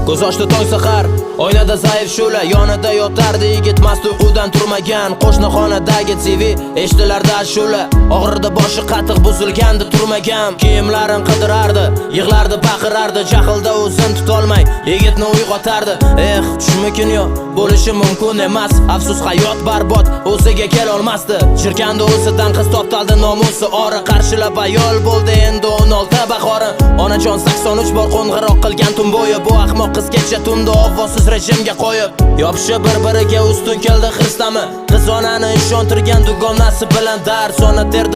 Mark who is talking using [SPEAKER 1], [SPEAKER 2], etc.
[SPEAKER 1] Ko'z ochdi tong sahar, oynada zaif shu'la. Yonida yotardi yigit, mast uyqudan turmagan. Qo'shni xonadagi TV eshitilardi ashula. Og'rirdi boshi, qattiq buzilgandi, turmagan. Kiyimlarin qidirardi, yig'lardi, baqirardi. Jahlda o'zini tutolmay yigitni uyg'otardi. Eh, tushmikin yo bo'lishi mumkin emas. Afsus, hayot barbod, o'ziga kelolmasdi. Jirkandi o'zidan, qiz toptaldi nomusi ori. Qarshilab ayol bo'ldi endi 16 bahori. Onajon 83 bor qo'ng'iroq qilgan tun bo'yi. Bu ahmoq qiz kecha tunda ovozsiz rejimga qo'yib, yopishib bir-biriga ustun keldi hirsdami. Qiz onani ishontirgan dugonasi bilan dars ona terdi.